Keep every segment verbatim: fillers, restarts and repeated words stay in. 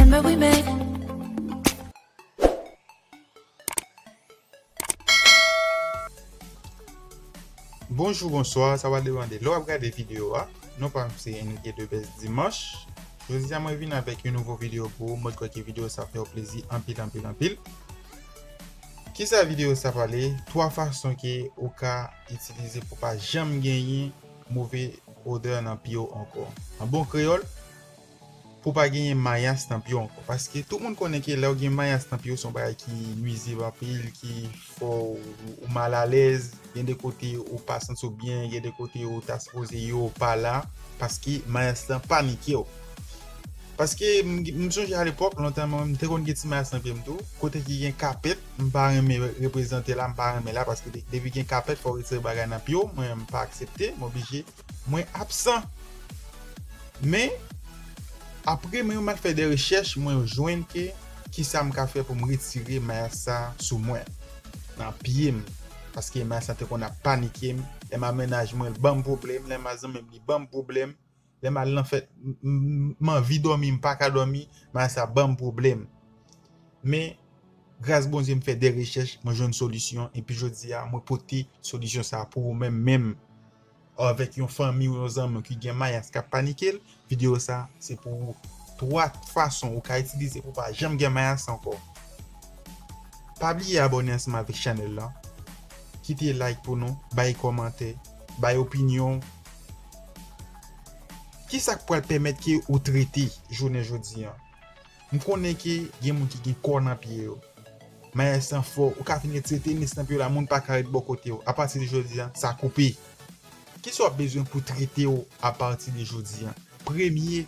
Mais oui, mais Bonjou, bonswa, sa va depann de lè w ap gade videyo a. Non pa m se Enrique de Best Dimanche. Jodi a mwen vin avèk yon nouvo videyo pou ou. Mwen kwè ke videyo sa fè w plezi anpil, anpil, anpil. Kisa videyo sa pale? Twa fason ke ou ka itilize pou pa janm genyen move odè nan pye w ankò. An bon kreyòl, pou pa genyen mayas nan pye w ankò. Paske tout moun konnen ke lè w gen mayas nan pye w, se yon bagay ki nwizib anpil, ki fè w, ou malalèz, gen de kote ou pa santi w byen, gen de kote ou ta sipoze ye ou pa la, paske mayas lan panike w. Paske m, m sonje alepòk, lontan, mwen, m te konn gen ti mayas nan pye m tou, kote ki gen kapèt, m pa renmen reprezante la, m pa renmen la, paske de- depi gen kapèt, fò w retire bagay nan pye w, mwen, m pa aksepte, m oblije mwen absan. Men, apre mwen menm al fè de rechèch, mwen jwenn ke kisa m ka fè pou m retire mayas sa sou mwen, nan pye m. Paske mayas sa te konn ap panike m. Lè m a mennaj mwen, l ban m pwoblèm. Lè m a zanmi m, li ban m pwoblèm. Lè m al nan fèt, m- m- m anvi dòmi, m pa ka dòmi, mayas sa ban m pwoblèm. Men, gras Bondye, m fè de rechèch, mwen jwenn solisyon, epi jodi a, mwen pote solisyon sa pou ou menm, menm avèk yon fanmi ou yon zanmi w ki gen mayas k ap panike l, videyo sa se pou ou. Twa fason ou ka itilize pou pa janm gen mayas ankò. Pa bliye abòne ansanm avèk chanèl lan. Kite like pou nou, bay kòmantè, bay opinyon w. Kisa k pral pèmèt ke ou trete jounen jodi a? M konnen ke gen moun ki gen kò nan pye yo. Mayas lan fò, ou ka fin retire tenis nan pye w la, moun pa ka ret bò kote w. Apati de jodi a, sa koupe. Kisa w ap bezwen pou trete w apati de jodi a? Premye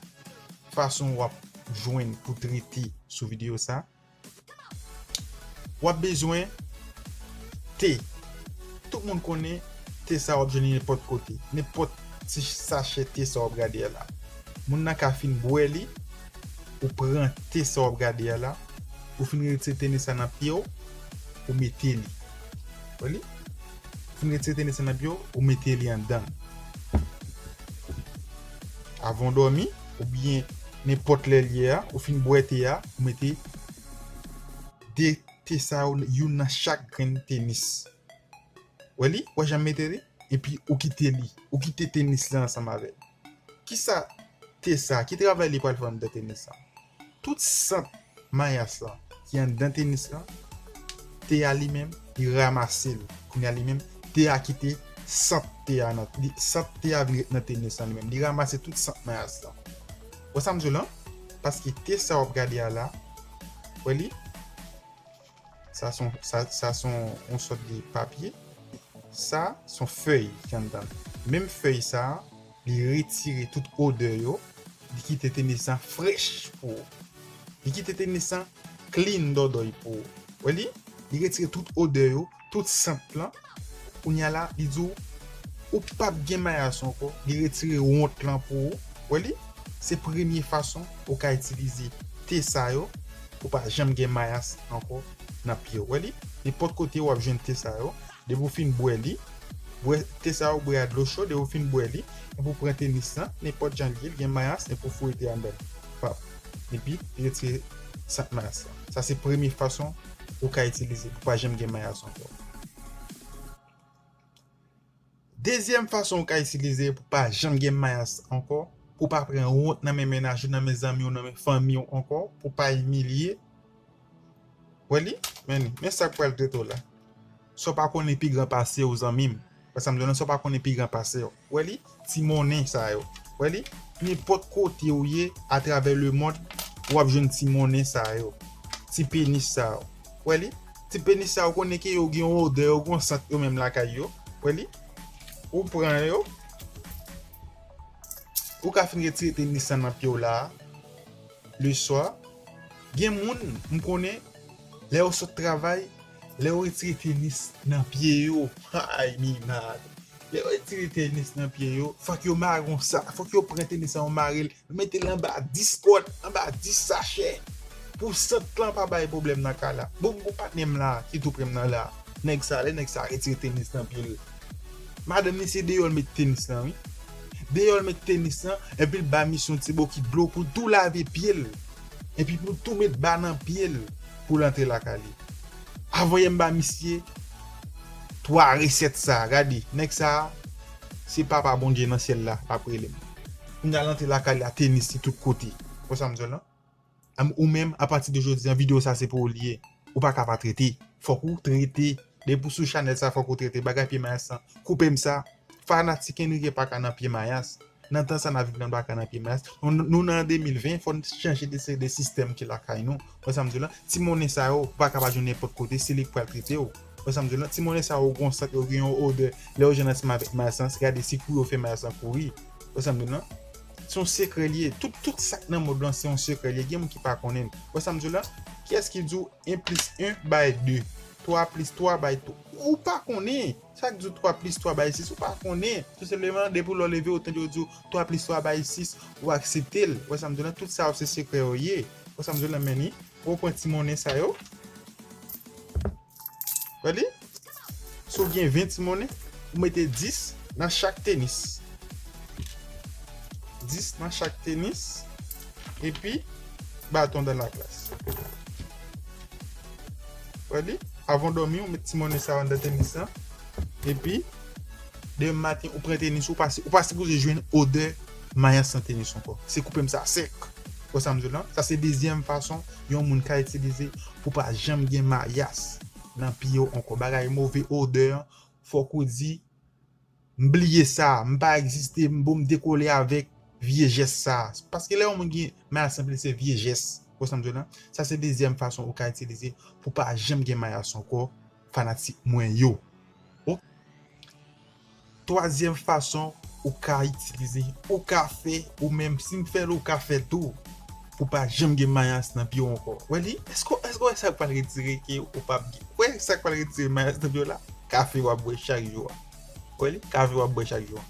fason w ap jwenn pou trete sou videyo sa, w ap bezwen te. Tout moun konnen te sa w ap jwenn li nenpòt kote. Nenpòt ti sachè te sa w ap gade a la. Moun nan ka fin bwè li, ou pran te sa w ap gade a la, ou fin retire tenis la nan pye w, ou mete li. Wè li? Ou fin retire tenis la nan pye w, ou mete li anndan. Avan w dòmi, oubyen nenpòt lè l ye a, ou fin bwè te a, ou mete de te sa yo, youn nan chak grenn tenis. Wè li? Wè jan m mete li? Epi ou kite li. Ou kite tenis la ansanm avè l. Kisa te sa? Ki travay li pral fè anndan tenis la? Tout sant mayas lan ki anndan tenis lan, te a li menm, li ranmase l. Kounye a li menm, te a kite sant te a nan, li, sant te a vin ret nan tenis lan li menm. Li ranmase tout sant mayas lan. Wè sa m di w lan? Paske te sa w ap gade a la, wè li? Sa se yon, sa, sa se yon, yon sòt de papye. Sa se yon fèy ki anndan l. Menm fèy sa a, li retire tout odè yo, li kite tenis lan frèch pou ou. Li kite tenis lan clean dòdòy pou ou. Wè li? Li retire tout odè yo, tout sant lan. Kounye a la, li di w, ou p ap gen mayas ankò. Li retire wont lan pou ou. Wè li? Se premye fason ou ka itilize te sa yo pou pa janm gen mayas ankò nan pye w. Wè li? Nenpòt kote w ap jwenn te sa yo. Depi w fin bwè li, bwè te sa yo, bwè a dlo cho, depi w fin bwè li, epi w pran tenis lan, nenpòt jan l ye, l gen mayas, epi w foure te anndan l. Pap. Epi, retire sant mayas lan. Sa se premye fason ou ka itilize pou pa janm gen mayas ankò. Dezyèm fason ou ka itilize pou pa janm gen mayas ankò, pou pa pran wont nan men mennaj ou, nan men zanmi w, nan men fanmi w ankò, pou pa imilye. Wè li? Men li. Men sa k pral trete w la. Sa w pa konnen pi gran pase w, zanmi m. Wè sa m di w lan, sa w pa konnen pi gran pase w. Wè li? Ti monnen sa yo. Wè li? Nenpòt kote w ye atravè lemonn, w ap jwenn ti monnen sa yo. Ti penis sa yo. Wè li? Ti penis sa yo, konnen ke yo gen yon odè, yo gen yon sant yo menm lakay yo. Wè li? Ou pran yo. Ou ka fin retire tenis lan nan pye w la a. Leswa, gen moun, m konnen, lè yo sot travay, lè yo retire tenis nan pye yo, ay, minad. Lè yo retire tenis nan pye yo, fòk yo mare yon sa, fòk yo pran tenis lan, yo mare l, yo mete l anba dis kòd, anba dis sachè. Pou sant lan pa bay pwoblèm nan kay la. Bon, m gon patnè m la, ki tou pre m nan la. Nèg sa, lè nèg sa retire tenis nan pye l, madanm li se deyò l met tenis lan, wi. Deyò l met tenis lan, epi l ba misye yon ti bokit dlo pou l tou lave pye l. Epi pou tou met ba nan pye l pou l antre lakay li. Avan yè m ba misye twa resèt sa. Gade, nèg sa, se papa Bondye nan syèl la l ap rele m. Kounye a l antre lakay li a, tenis li tout kote. Wè sa m di w lan? Ou menm, apati de jodi a, videyo sa se pou ou li ye. Ou pa ka pa trete. Fòk ou trete. Depi w sou chanèl sa, fòk ou trete. Bagay pye mayas lan, koupe m sa. Fanatik Enrique pa ka nan pye mayas. Nan tan sa n ap viv lan, pa ka nan pye mayas. Nou, nou nan de mil ven, fò n chanje de, de sistèm ki lakay nou. Wè sa m di w lan? Ti monnen sa yo, ou pa ka pa jwenn nenpòt kote, se li k pral trete w. Wè sa m di w lan? Ti monnen sa yo, gon sant yo gen yon odè. Lè yo jwenn ansanm avèk mayas lan, se gade si kou yo fè mayas lan kouri. Wè sa m di w lan? Se yon sekrè li ye. Tout, tout sa k nan mond lan, se yon sekrè li ye. Gen moun ki pa konnen l. Wè sa m di w lan? Kiyès ki di w en plis en bay de? Twa plis twa bay twa. Ou pa konnen. Sa k di w twa plis twa bay sis, ou pa konnen. Tou senpleman, depi lè w leve, ou tande yo di w twa plis twa bay sis, ou aksepte l. Wè sa m di w lan? Tout sa yo se sekrè yo ye. Wè sa m di w lan? Men ni, ou pran ti monnen sa yo. Wè li? Si w gen ven ti monnen, ou mete dis nan chak tenis. Dis nan chak tenis. Epi, baton dan la klas. Wè li? Avan w dòmi, ou met ti monnen sa yo anndan tenis lan. Epi, demen maten, ou pran tenis, ou pa, ou pa sipoze jwenn odè mayas nan tenis ankò. Se koupe m sa sèk. Wè sa m di w lan? Sa se dezyèm fason yon moun ka itilize pou pa janm gen mayas nan pye w ankò. Bagay move odè an, fòk ou di, "M bliye sa, m pa egziste, m bon, m dekole avèk vye jès sa." Paske lè yon moun gen mayas nan pye l, se vye jès. Wè sa m di w lan? Sa se dezyèm fason ou ka itilize pou pa janm gen mayas ankò, fanatik mwen yo. Ok? Twazyèm fason ou ka itilize, ou ka fè, ou menm, si m fè l, ou ka fè l tou, pou pa janm gen mayas nan pye w ankò. Wè li? Èske, èske w wè sa k pral retire ke ou p ap gen? Wè sa k pral retire mayas nan pye w la? Kafe w ap bwè chak jou a. Wè li? Kafe w ap bwè chak jou a.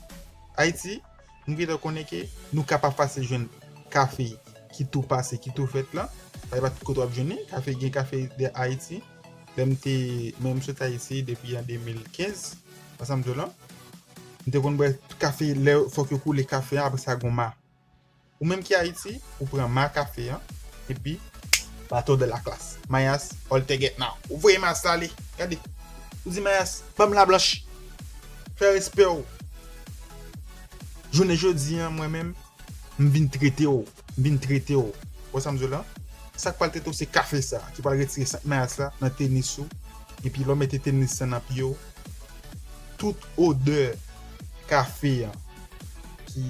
Ayiti, nou gentan konnen ke nou ka pa fasil jwenn kafe ki tou pase, ki tou fèt lan. Sa e pa tout kote w ap jwenn li. Kafe, gen kafe de Ayiti. Lè m te, mwen, m sot Ayiti depi an de mil kenz, ansanm di w lan. M te konn bwè kafe, lè fòk yo koule kafe a, apre sa gon ma. Ou menm ki Ayiti, ou pran ma kafe an, epi baton de la klas. Mayas, all together now. Ou voye mayas la ale. Gade. Ou di, "Mayas, ban m la blanch. Fè respè w." Jounen jodi an, mwen menm, m vin trete w. M vin trete w. Wè sa m di w lan? Sa k pral trete w se kafe sa, ki pral retire sant mayas la nan tenis ou. Epi lè w mete tenis lan nan pye w, tout odè kafe an ki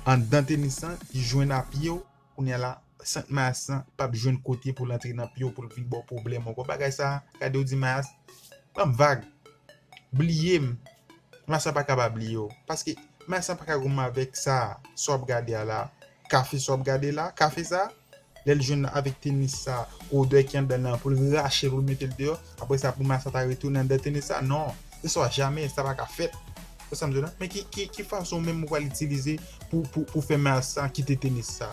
anndan tenis lan, ki jwenn a pye w, kounye a la, sant mayas lan p ap jwenn kote pou l antre nan pye w, pou l vin ba w pwoblèm ankò. Bagay sa, gade w di mayas, ban m vag. Bliye m. Mayas lan pa ka pa bliye w. Paske mayas lan pa ka goumen avèk sa, sa w ap gade a la. Kafe sa w ap gade la, kafe sa, lè l jwenn avèk tenis sa, odè ki anndan l lan, pou l rache l, pou l mete l deyò, apre sa, pou mayas la ta retounen anndan tenis sa, non. Se swa jamè, sa pa ka fèt. Wè sa m di w lan? Men ki, ki, ki fason ou menm ou pral itilize pou, pou, pou fè mayas sa kite tenis sa?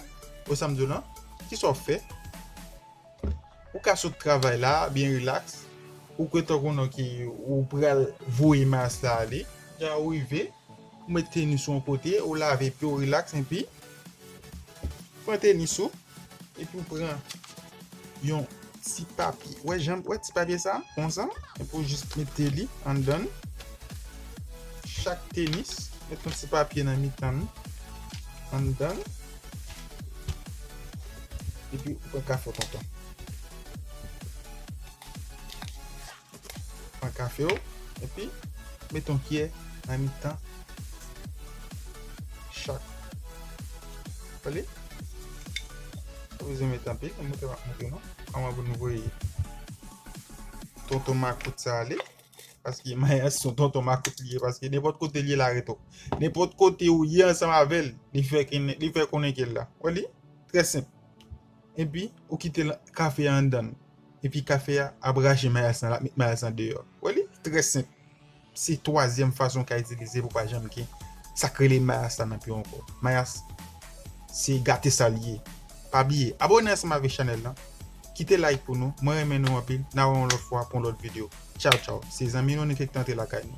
Wè sa m di w lan? Kisa w ap fè? Ou ka sot travay la, byen rilaks. Ou kwè tankou non ki ou pral voye mayas la ale. Jan ou rive, ou met tenis ou yon kote, ou lave pye w rilaks, epi pran tenis ou, epi ou pran yon ti papye. Wè jan, wè ti papye sa, konsa, epi ou jis mete li anndan l. Chak tenis, met yon ti papye nan mitan l, anndan l. Epi ou pran kafe w tonton. Pran kafe w, epi met yon kyè nan mitan chak. Wè li? Pa bezwen met anpil, mwen montre, m ap montre nou kòman pou nou voye tonton makout sa ale. Paske mayas se yon tonton makout li ye, paske nenpòt kote l ye la reto. Nenpòt kote ou ye ansanm avè l, li fè konnen, li fè konnen ke l la. Wè li? Trè senp. Epi, ou kite l, kafe a anndan l. Epi kafe a ap rache mayas lan, l ap met mayas lan deyò. Wè li? Trè senp. Se twazyèm fason w ka itilize pou pa janm gen sa k rele mayas la nan pye w ankò. Mayas, se gate sa l ye. Pa bliye, abòne ansanm avèk chanèl lan. Kite like pou nou. Mwen renmen nou anpil. N a wè yon lòt fwa pou yon lòt videyo. Tchaw, tchaw. Se zanmi nou Enrique ki te antre lakay nou.